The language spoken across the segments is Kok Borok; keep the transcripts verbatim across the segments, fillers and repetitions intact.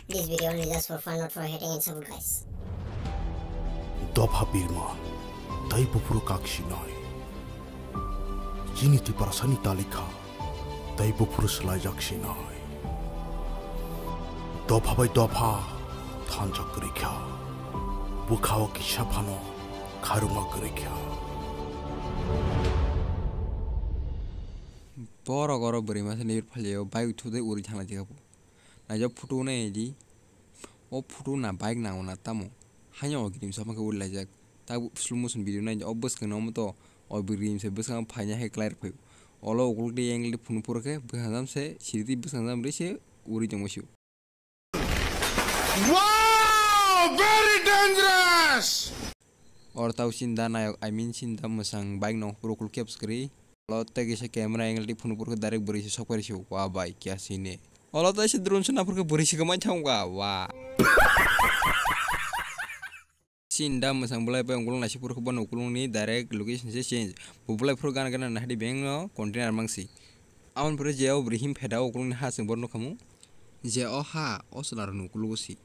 This video only just for fun, not for hating and so good, guys. Dopha birma, tai buphuru kaksi noi. Chini Tiprasani talikha, tai buphuru swlaijak si noi. Dopha bai dopha thansa kwrwi kha. Bwkhao kisa phano kharuma kwrwi kha. Borok oro bwrwi masa nibir phalio, bike thudai uri thangna jikha. Naijak photo nai di. O photo na bike nango na tamo. Haino o grim sama khe uri laijak. Ta slow motion video nai o bwskang no to o grim se bwskang phaina hai clear phai. Olo ukuluk di angle di phone pura khe bwskang jam se siri di bwskang jam ri se uri tongmo sio. Wow! Very dangerous! Or tau sinda nayok, I mean sinda mwsang bike no pura ukuluk khe bwskang ri. Olo tei kisa camera angle twi phunuk phurkhe direct bwrwi se sok phairi se, wa bai, kya sine. Olo tei se drone se naphurkhe bwrwi se kwmai thangkha, wa. Sinda mwsang bwlai bai ukulung naisik phurkhe bono ukulungni direct location se change. Bo bwlai phuru gana gana nahadi beng no container mangsi. Aboni pore je o bwrwi him pheda o ukulungni ha chwng bohrok nukhamu. Je o ha o chwla rokni ukulugo si.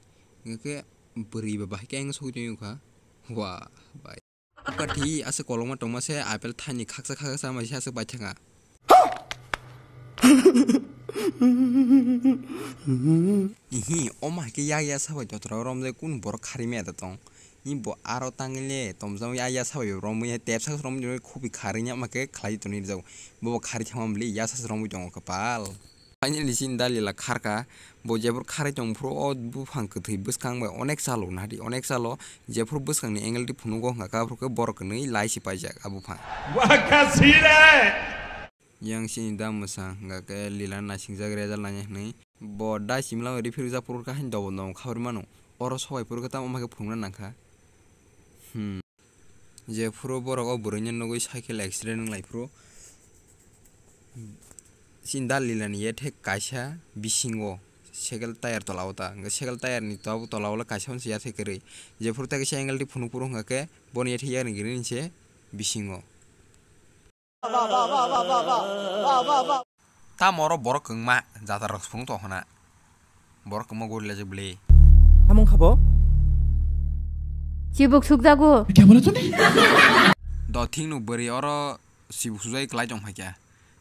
Hwnkhe bwrwi ba bahai khe ang sogwi tongwi wngkha. Wa bai. Kathi aswk kolokma tongma se apple thani khaksa khaksa sama se aswk bai thanga. Ihi, oma hai khe yak ya sabai totra romjai kun borok khari maya da tong. Ni bo aro tangile tomjak ya ya sabai romwi tepsa romwi khobi khari nya ma khe khlai toni rijak. Bo khari thangma bli ya sa romwi tongo kwpal. Finally, chini dalila kharkha, bo jephru kharwi tong phuru o buphang kwthwi bwskang bai onek chalo, nahadi onek chalo, jephru bwskangni angle twi phunugo hwnkha khe, aphuru khe borok kwnwi lai se paijak a buphang. Wakasire! Yang chini da mwsang hwnkha khe lila naisingjak result nainai hwnwi. Bo da simla riphirijak phuru khe haino dobo dobo khabrwi mano. Oro sobai phuru khe tamo ma khe phunukna nangkha. Hmm. Jephuru borok o bwrwino nugwi cycle accident wng lai phuru, chini dalilani yethe kaisa bisingo cycle tire tola o ta, hwnkhe cycle tire ni tabuk tola o le kaisa hwnse yathe kwrwi. Jephuru tei kaisa angle twi phunuk phuru hwnkha khe boni yethe yakni grini se bisingo. Tamo oro borok kwngma jatra rok phunuk tong khna. Borok kwngma gori lajak bwle. Samung khabo? Chibuk sukjago. Do thing nuk bwrwi oro chibuk sujai kwlai tong phaikha.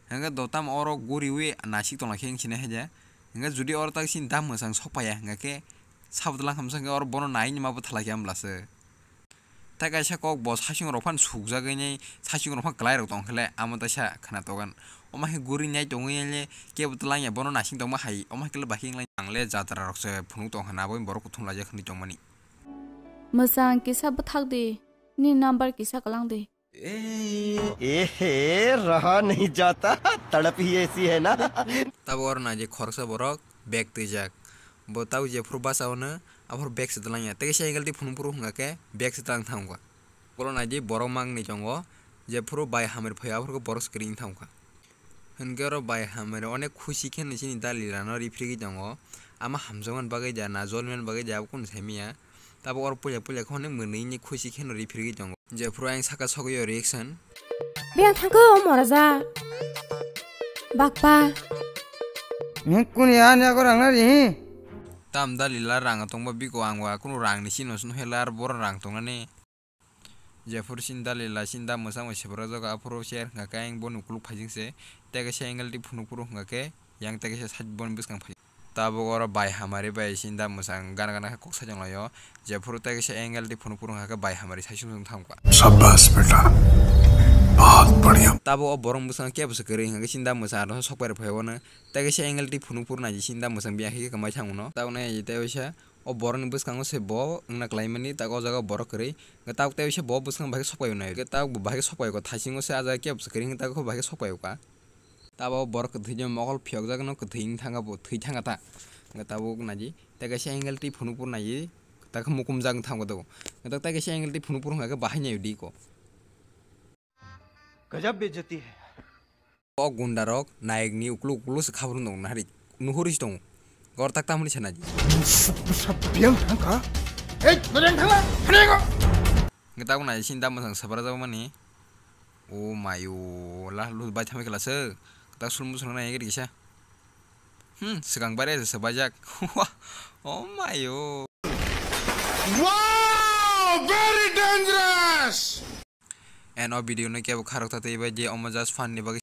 Hwnkhe do tamo oro goriwi nasik tongla khe wng sinai haja. Hwnkhe jodi oro tak sini da mwsang sok paiya hwnkhe sabo tlang khamsa hwnkhe oro bono nai ni ma bwthalai khe amlase. Tai kaisa kok bo sasing rok phano sukjagwi nai, sasing rok phano kwlai rok tong khe le, amo taisa khna togan. Omo hai guri nai tongwi le kebo twlang ya, bono nasing tongma hai, omo hai khe le bahai wng lai. Ang le jatra rok se phunuk tong kha na, abo borok kuthum laijak hinwi tongmani. Mwsang kisa bwthak di, ni number kisa kwlang di. ए हे, रहा नहीं जाता, तड़प ही ऐसी है ना। Tabuk oro nai di khoroksa borok bag twijak. Bo tabuk jephuru basa o no, aphuru bag se twlang ya. Tei kaisa angle twi phunuk phuru hwnkha khe bag se twlang thang kha. Ulo nai di borok mangni tongo, jephuru bai hamari phaio aphuru khe borok swkring thang kha. Hwnkhe oro bai hamari onek khusi khe no chini dalila no riphrigwi tongo. Ama hamjakmani bagwi da na joliman bagwi da abo kunu sai manya. Tabuk oro puila puila khe onek mwnwi ni khusi khe no riphrigwi tongo. Jephuru ayang saka sogwi o reaction. Biyang thangkhe o moraja. Bakpa. Nung kuni ani ago rang na ri? Tam dalila rang tongba biko ang wa kunu rang ni sino sino hela ar boro rang tongnani. Jephuru chini dalila chini da mwsang bai separate jago aphuru share hwnkha khe ayang boni ukuluk phaijing se. Tei kaisa angle twi phunuk phuru hwnkha khe yang tei kaisa side boni bwskang phai. Tabuk oro bai hamari bai sinda mwsang gana gana khe kok sajang laio. Jephuru tei kaisa angle twi phunuk phuru hwnkha khe bai hamari sai sung sung thang kha. शाबाश बेटा, बहुत बढ़िया। Tabuk o borok bwskango kebo se kwrwi hwnkha khe sinda mwsang aro sok pai rw phai o no. Tei kaisa angle twi phunuk phuru nai sinda mwsang biya khe kwmai thang mano. Tabuk nai tei kaisa o borok ni bwskango se bo wngna kwlai mani tak o jaga o borok kwrwi. Tabuk tei kaisa bo bwskango bahai khe sok pai o nai. Tabuk bo bahai khe sok pai o kha, thaisingo se a jaga kebo se kwrwi hwnkha tabuk khe bahai khe sok pai o kha. Tabuk borok kwthwi no mokol phiyokjagwi no kwthwi wng thangkha bo, thwi thangkha ta. Hwnkhe tabuk naidi, tei kaisa angle twi phunuk phuru naidi, tak mukumjak wng thangkha tabuk. Hwnkhe tak tei kaisa angle twi phunuk phuru hwnkha khe bahai nai di ko. गजब बेइज्जती है। O gunda rok nayok ni ukuluk ukuluk se khabrung tongo nahari, nuhuri se tongo. Gor tak tamoni se naidi. Biyang thangkha. Ei, biyang thangla, thangla. Hwnkhe tabuk naidi sini da mwsang sabra jabo mani. O mayo, la lut bai thamai kala se. Tak sul musul nai gidi kisa. Hmm, swkang bare se bajak. Oh my oh. Wow, very dangerous. And o video no kebo kharok ta tei bai je omo just fun ni bagwi